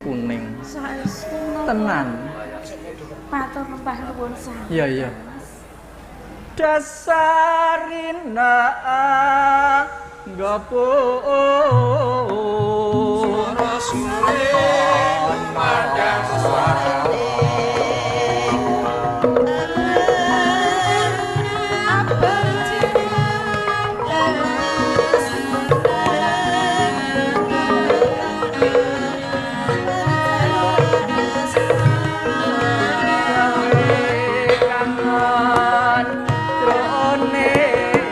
Kuning. Saestu napa? Tenan. Matur nembah nuwun sanget. Iya, iya. Mas. Dasarina nggapo Swara suling madang swarane. Gawe kangen jroning ati.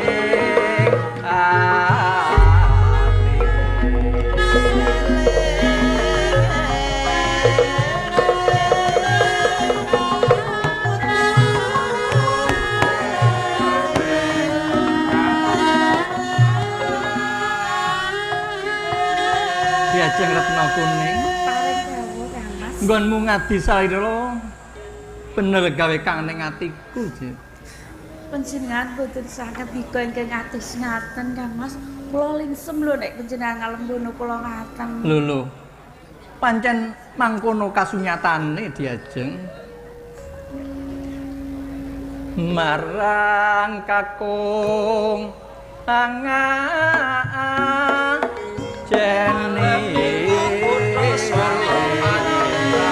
Diajeng Retno Kuning, Paring dawuh Kang Mas. Nggonmu ngadi salira bener gawe kangen ing atiku, Jit. Panjenengan boten saged dika ingkang atus ngaten Kang Mas. Kula lingsem lho nek panjenengan ngalembono kula ngaten. Lho lho. Pancen mangkono kasunyatane diajeng. Marang kakung jeni. Sumpah marang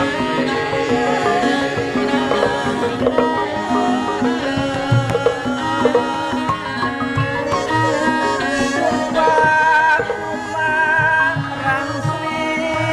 sliramu.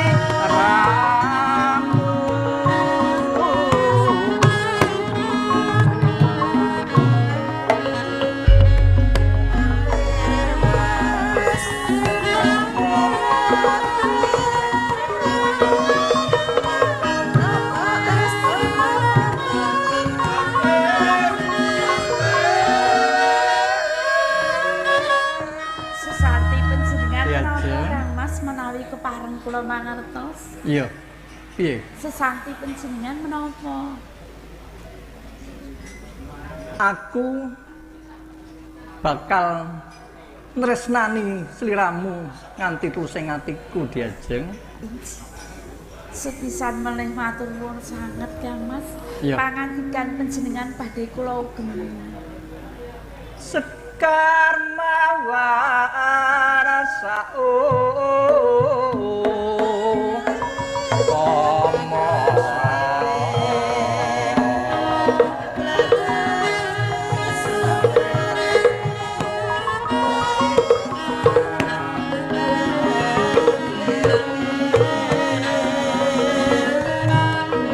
Sesanti panjenengan Iya, menapa Jeng. Kang Mas menawi kepareng kula mangertos? Iya. Piye? Sesanti panjenengan menapa? Aku bakal nresnani sliramu nganti tusing atiku diajeng. Sepisan melih matur nuwun sanget Kang Mas. Iya. Pangandikan panjenengan badhe kula ugemi. Sekar mawar saumpama.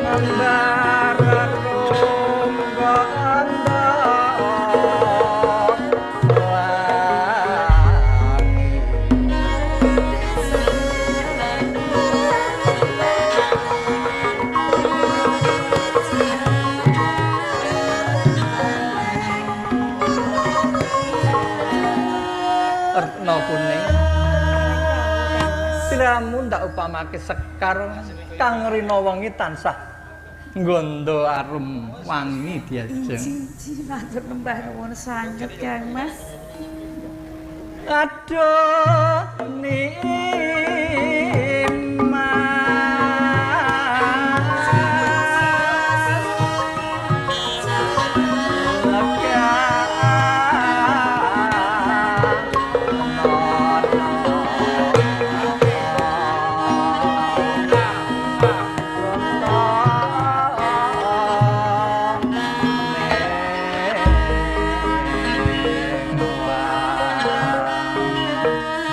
Ngambar rongga wangi. Retno Kuning, sliramu ndak upamake sekar kang rina wengi tansah nggondo arum wangi diajeng. Inji matur nembah nuwun sanget Kang Mas. Aduh nimas lega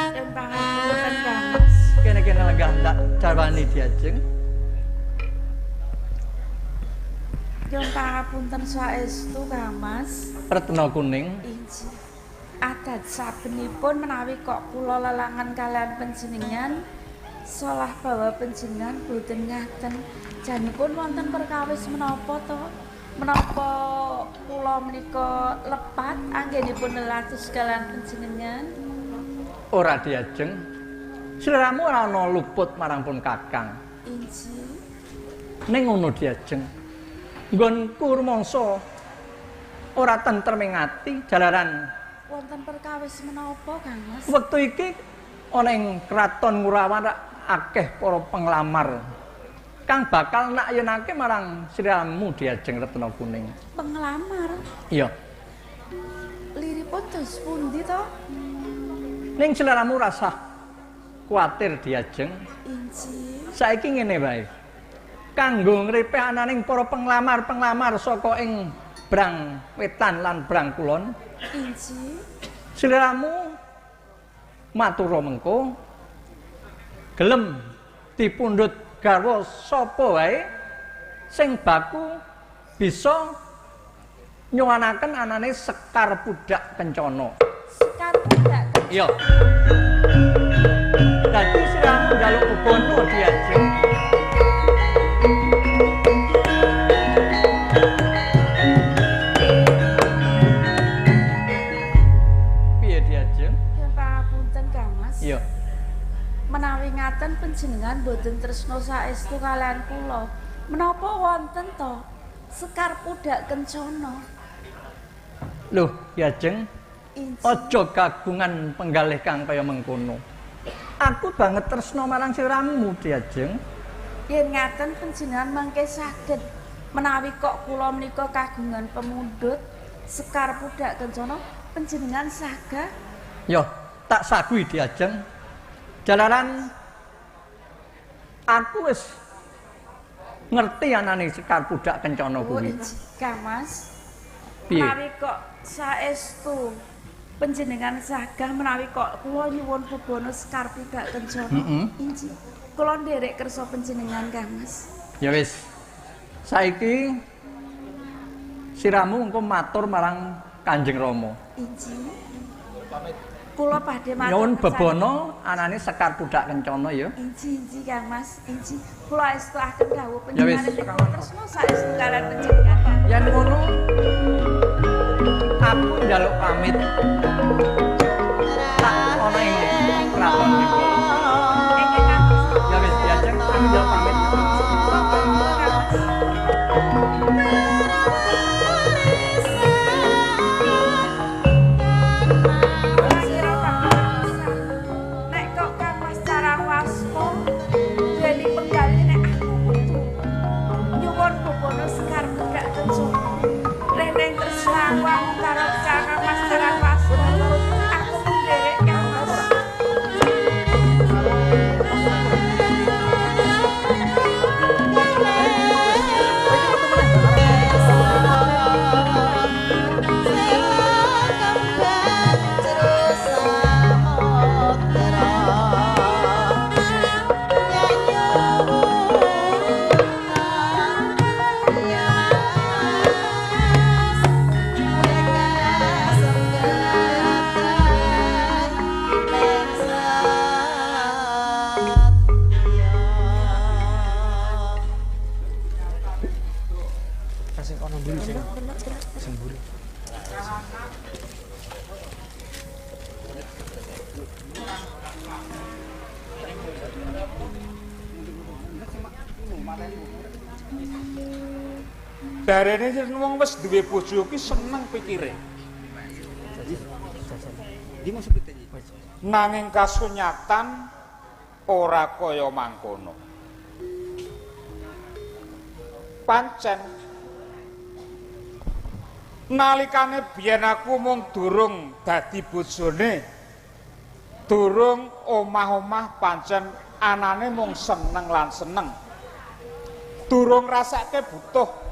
Dan pangapunten Kang Mas. Kene-kene lenggah ndak carwani diajeng. Nyuwun pangapunten saestu Kang Mas. Retno Kuning, Inji. Adat sabenipun menawi kok kula lelangan kalian panjenengan salah bawa panjenengan boten ngaten. Janipun wonten perkawis menapa to? Menapa kula menika lepat anggenipun lelatus kalian panjenengan? Ora diajeng. Sliramu ora ana luput marang pun kakang. Inji. Ning ngono diajeng. Nggonku rumangsa ora tentrem ing ati jalaran Wonten perkawis menapa Kang Mas? Wektu iki ana ing kraton Ngurawan rak akeh para penglamar. kang bakal nakyenake marang sliramu Diajeng Retna Kuning. Penglamar? Iya. Liripun dos pundi to? Ning sliramu rasah kuwatir Diajeng. Injih. Saiki ngene wae. Kanggo ngripeh ananing para penglamar-penglamar saka ing Brang Wetan lan Brang Kulon. Injih. Sliramu matura mengko gelem dipundhut garwa sapa wae sing baku bisa nyuwanaken anane Sekar Pudak Kencana. Sekar Pudak Kencana. Iya. Dadi sliramu njaluk bebono Diajeng. Piye Diajeng? Yen pangapunten Kang Mas. Iya. Menawi ngaten panjenengan boten tresna saestu kalian kula. Menapa wonten to Sekar Pudak Kencana? Loh, Diajeng, aja kagungan penggalih kang kaya mengkono. Aku banget tresna marang sliramu, Diajeng. Yen ngaten panjenengan mangke saged menawi kok kula menika kagungan pemundhut Sekar Pudak Kencana, panjenengan saged? Yo, tak sagui Diajeng. Jalaran aku wis ngerti anane Sekar Pudak Kencana kuwi. Kang Mas. Piye? Menawi kok saestu panjenengan sagah menawi kok kula nyuwun bebono Sekar Pudak Kencana. Injih. Kula nderek kersa panjenengan Kang Mas. Ya wis. Saiki siramu engko matur marang Kanjeng Rama. Injih. Kula badhe matur nyuwun bebono anane Sekar Pudak Kencana ya. Injih-injih Kang Mas, injih. Kula estuaken dawuh panjenengan tresna saestu kalian panjenengan. Yen ngono aku njaluk pamit. Tak ana ing kraton niku. Ya wis Diajeng, aku njaluk pamit. Darene yen wong wis duwe bojo ki seneng pikire. Nanging kasunyatan ora kaya mangkono. Pancen nalikane biyen aku mung durung dadi bojone, durung omah-omah pancen anane mung seneng lan seneng. Durung rasake butuh.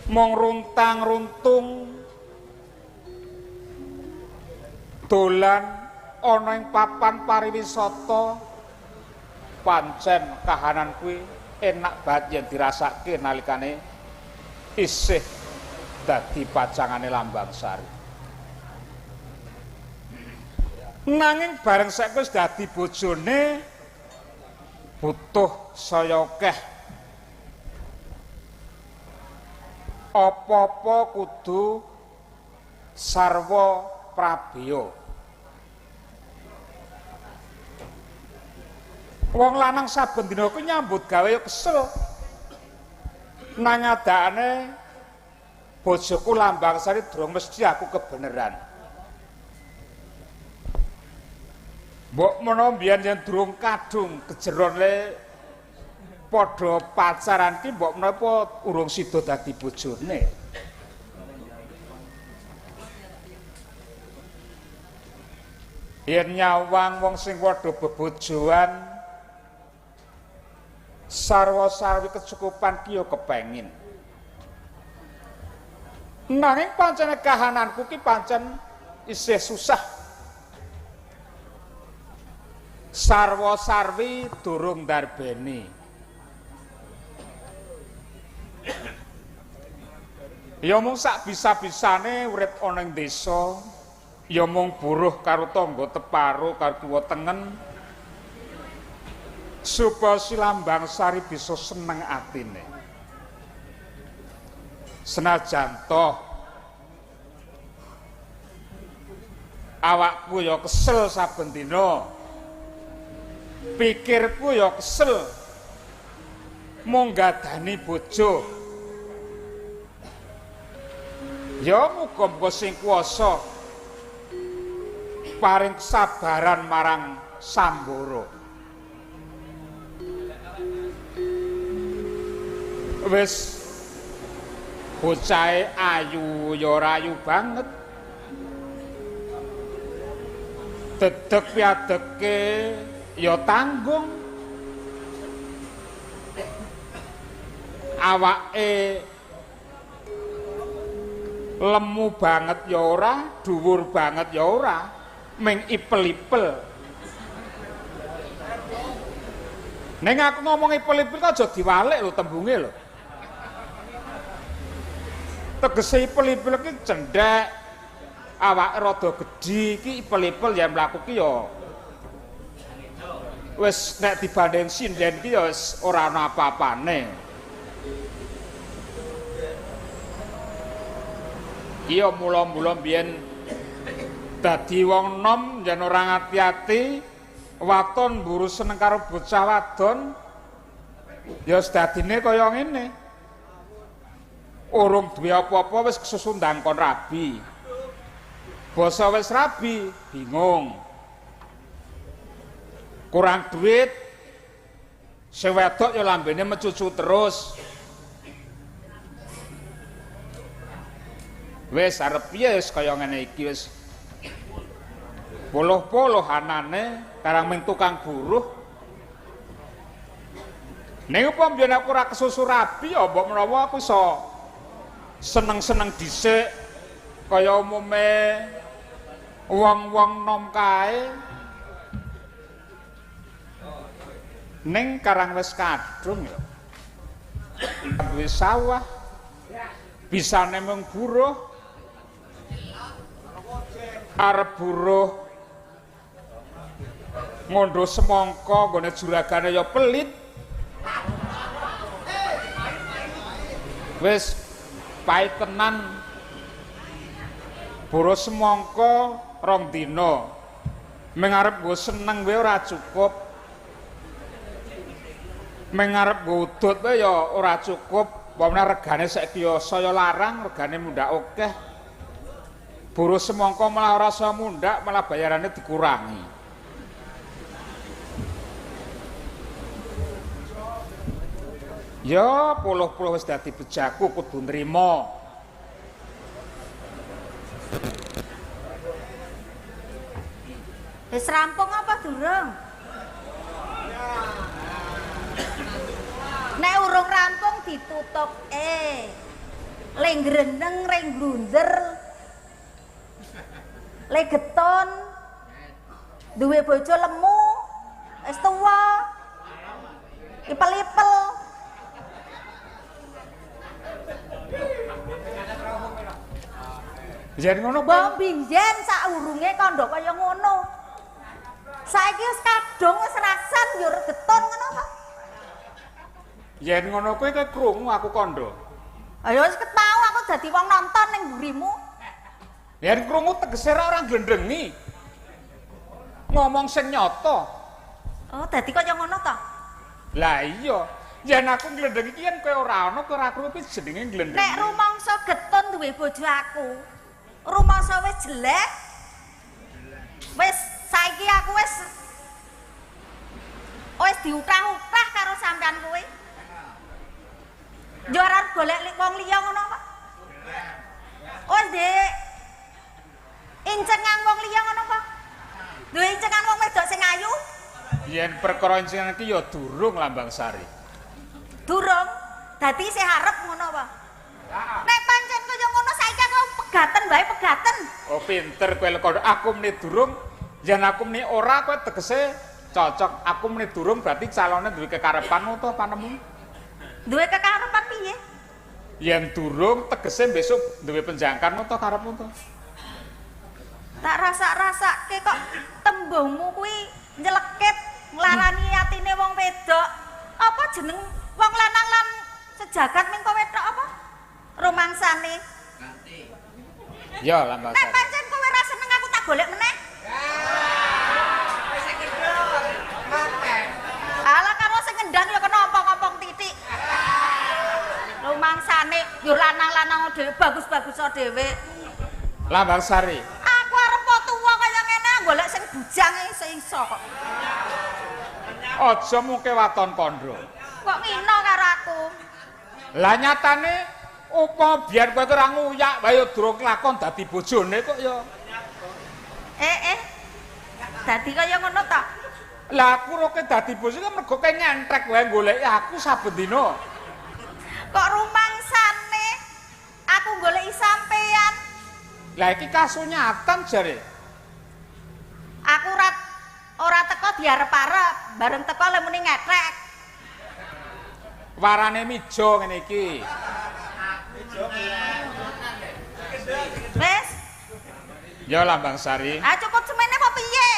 Mung runtang-runtung dolan ana ing papan pariwisata, pancen kahanan kuwi enak banget yen dirasake nalikane isih dadi pacangane Lambang Sari. Nanging bareng saiki wis dadi bojone, butuh saya akeh. Apa-apa kudu sarwa prabeya. Wong lanang saben dina kuwi nyambut gawe ya kesel. Nang adakane bojoku Lambang Sari durung mesti aku kebeneran. Mbok menawa mbiyen yen durung kadung kejeron le Padha pacaran ki mbok menapa urung sida dadi bojone. Yen nyawang wong sing padha bebojoan sarwa-sarwi kecukupan ki ya kepengin. Nanging pancen kahananku ki pancen isih susah. Sarwa-sarwi durung darbeni. Ya mung sak bisa-bisane urip ana ing desa, ya mung buruh karo tangga teparo karo kiwa tengen supaya si Lambang Sari bisa seneng atine. Senajan toh awakku ya kesel saben dina, pikirku ya kesel mung gadani bojo. Ya muga-muga sing kuwasa paring kesabaran marang Sambara. Wis bocahe ayu ya ora ayu banget, dedeg piadeke ya tanggung, awake lemu banget ya ora, dhuwur banget ya ora, ming ipel-ipel. Ning aku ngomong ipel-ipel kok aja diwalik lho tembunge lho. Tegese ipel-ipel ki cendhek, awake rada gedhi iki ipel-ipel ya mlaku ki ya wis nek dibanding sinden ki ya wis ora ana apa-apane. Iya mula-mula mbiyen dadi wong nom yen ora ati-ati waton mburu seneng karo bocah wadon ya dadine kaya ngene. Urung duwe apa-apa wis kesusu ndang kon rabi. Basa wis rabi bingung. Kurang duit sing wedok ya lambene mecucu terus. Wis arep piye wis kaya ngene iki wis. Poloh-poloh anane karang ming tukang buruh. Ning apa mbiyen aku ora kesusu rabi ya mbok menawa aku iso seneng-seneng dhisik kaya umume wong-wong nom kae. Ning karang wis kadung ya. Duwe sawah bisane mung buruh, arep buruh ngondo semangka nggone juragane ya pelit. Wis pait tenan buruh semangka rong dina ming arep nggo seneng wae ora cukup, ming arep nggo udut wae ya ora cukup. Wong regane saiki ya saya larang, regane mundhak akeh. Buruh semangka malah ora iso mundhak, malah bayarane dikurangi. Ya puluh-puluh wis dadi bejaku kudu nrimo. Wis rampung apa durung? Nek urung rampung ditutup le ngreneng, le glunjer, le geton, duwe bojo lemu, wis tuwa, ipel-ipel. Yen ngono mbok biyen saurunge kandha kaya ngono. Saiki wis kadung wis rasan yo geton ngono apa? Yen ngono kuwi kowe krungu aku kandha. Ayo wis ketau aku dadi wong nonton ning mburimu. Yen krungu tegese ora glendhengi. Ngomong sing nyata. Oh, dadi kaya ngono ta? Lah iya. Yen aku glendhengi iki yen kowe ora ana kowe ora krungu kuwi jenenge glendhengi. Nek rumangsa geton duwe bojo aku, rumangsa wis jelek. Wis saiki aku wis diutah-utah karo sampean kuwi? Yo ora golek wong liya ngono apa? Oh, Dik. Incengan wong liya ngono apa? Duwe incengan wong wedok sing ayu? Yen perkara incengan iki ya durung Lambang Sari. Durung. Dadi isih arep ngono apa? Nek pancen kaya ngono saiki aku pegaten wae pegaten. Oh pinter kowe lekon. Aku muni durung, yen aku muni ora kowe tegese cocok. Aku muni durung berarti calone duwe kekarepan utawa panemu. Duwe kekarepan piye? Yen durung tegese besok duwe penjangkan utawa karepmu to. Tak rasa-rasake kok tembungmu kuwi nyelekit nglarani atine wong wedok. Apa jeneng wong lanang lan sejagat ming kowe tok apa? Rumangsane. Ya Lambang Nek Sari. pancen kowe ora seneng aku tak golek meneh. Alah karo sing ngendang ya kena ompong-ompong titik. Rumangsane yo lanang-lanang dhewe bagus-bagus dhewe. Lambang Sari. Aku arep tuwa kaya ngene golek sing bujang iso kok. Aja mungke waton kandha. Kok ngino karo aku? Lah nyatane upama biyen kowe ora nguyak wae ya durung kelakon dadi bojone kok ya. Eh. Dadi kaya ngono ta? Lah aku roke dadi bojone mergo kowe nyentrek wae goleki aku saben dina. Kok rumangsane aku goleki sampean? Lah iki kasunyatan jare. Aku ora teko diarep-arep, bareng teko le muni ngetrek. Warane mijo ngene iki. Wis, Ya Lambang Sari. ah cukup semene apa piye?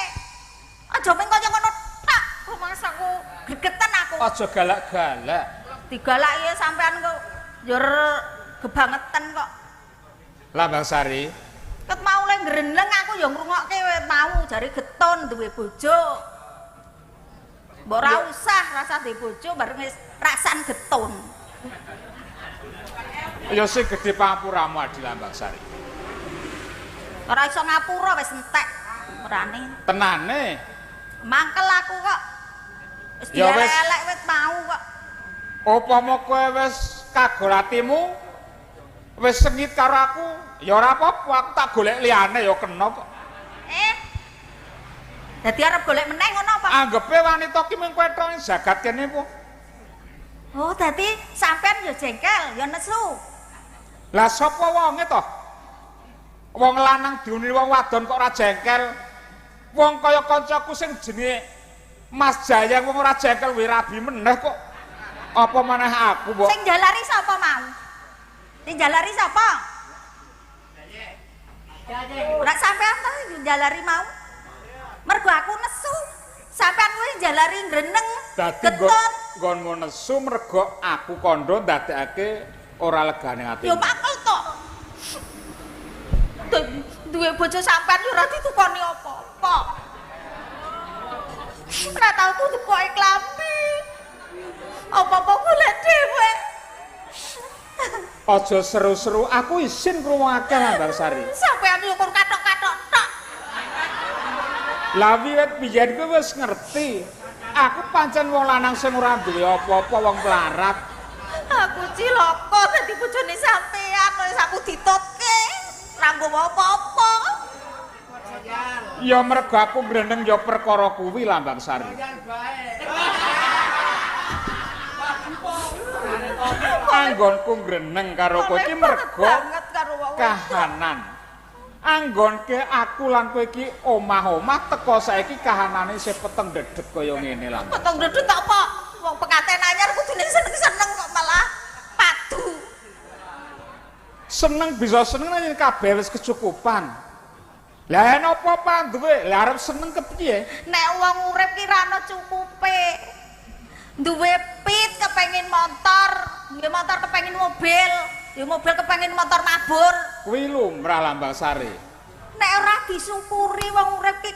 Aja mung kaya ngono tok, rumangsaku gregetan aku. Aja galak-galak. Digalaki sampean kok yo gebangetan kok. Lambang Sari. Ket mau le ngreneng aku ya ngrungokke mau jare getun duwe bojo. Mbok ora usah rasa duwe bojo bareng wis rasan getun. Ya sing gedhe pangapuramu Adi Lambang Sari. Ora iso ngapura wis entek orane. Tenane. Mangkel aku kok. Wis Ya wis. dielek-elek wis mau kok. Upama kowe wis kagol atimu, wis sengit karo aku, ya ora apa-apa, aku tak golek liyane ya kena kok. Eh. Dadi arep golek meneh ngono apa? Anggepe wanita ki mung kowe tok ing jagat kene po. Oh, dadi sampean ya jengkel, ya nesu. Lah sapa wonge to? Wong lanang diuni wong wadon kok ora jengkel. Wong kaya kancaku sing jenenge Mas Jayang wong ora jengkel wae rabi meneh kok. Apa maneh aku, Mbok? Sing jalari sapa mau? Sing jalari sapa? Ora sampean to jalari mau. Mergo aku nesu. Sampean kuwi jalari ngreneng, Dadi getun. nggonmu nesu mergo aku kandha ndadekake ora legane ati. Ya mangkel to. Duwe bojo sampean yo ora ditukoni apa-apa. Ora tau tukoke klambi. Apa-apa golek dhewe. Aja seru-seru, aku isin krungu akeh Lambang Sari. Sampean yo kur kathok-kathok tok. Lah wiwit biyen kowe wis ngerti. Aku pancen wong lanang sing ora duwe apa-apa, wong melarat. Aku cilaka dadi bojone sampean, wis aku ditutke. Ora nggawa apa-apa. Ya mergo aku ngreneng ya perkara kuwi Lambang Sari. Anggonku ngreneng karo kowe iki mergo kahanan. Anggonke aku lan kowe iki omah-omah teko saiki kahanane isih peteng dedeg kaya ngene lah. Peteng dedeg apa? Wong penganten anyar kudune seneng-seneng kok malah padu. Seneng bisa seneng yen kabeh wis kecukupan. Lah napa panduwe? Lah arep seneng kepiye? Nek wong urip ki ra ono cukupe. Duwe pit kepengin motor, duwe motor kepengin mobil, duwe mobil kepengin motor mabur. Kuwi lumrah Lambang Sari. Nek ora disyukuri wong urip ki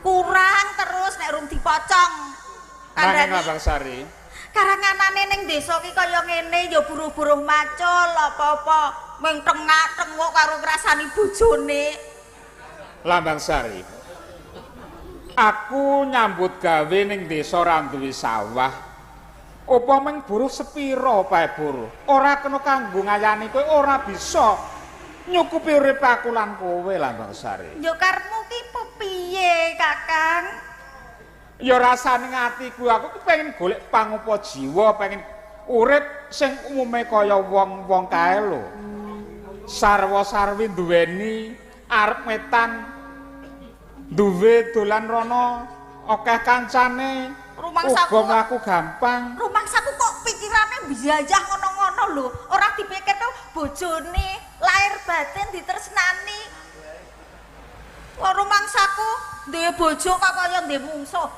kurang terus nek rung dipocong. Nanging Lambang Sari, karanganane ning desa ki kaya ngene ya buruh-buruh macul apa-apa mung tengah-tengok karo ngrasani bojone. Lambang Sari. Aku nyambut gawe ning desa ora duwe sawah. Apa mung buruh sepira pae buruh? Ora kena kanggo ngayani kowe, ora bisa nyukupi urip aku lan kowe, Lambang Sari. Ya karepmu ki piye, Kakang? Ya rasane atiku aku ki pengen golek pangupa jiwa, pengen urip sing umume kaya wong-wong kae lho. Sarwa-sarwi duweni arep wetan duwe dolan rono akeh kancane. Rumangsaku uga mlaku gampang. Rumangsaku kok pikirane biyayah ngono-ngono lho. Ora dipikirno bojone lahir batin ditresnani. Wah, rumangsaku duwe bojo kok kaya duwe mungsuh.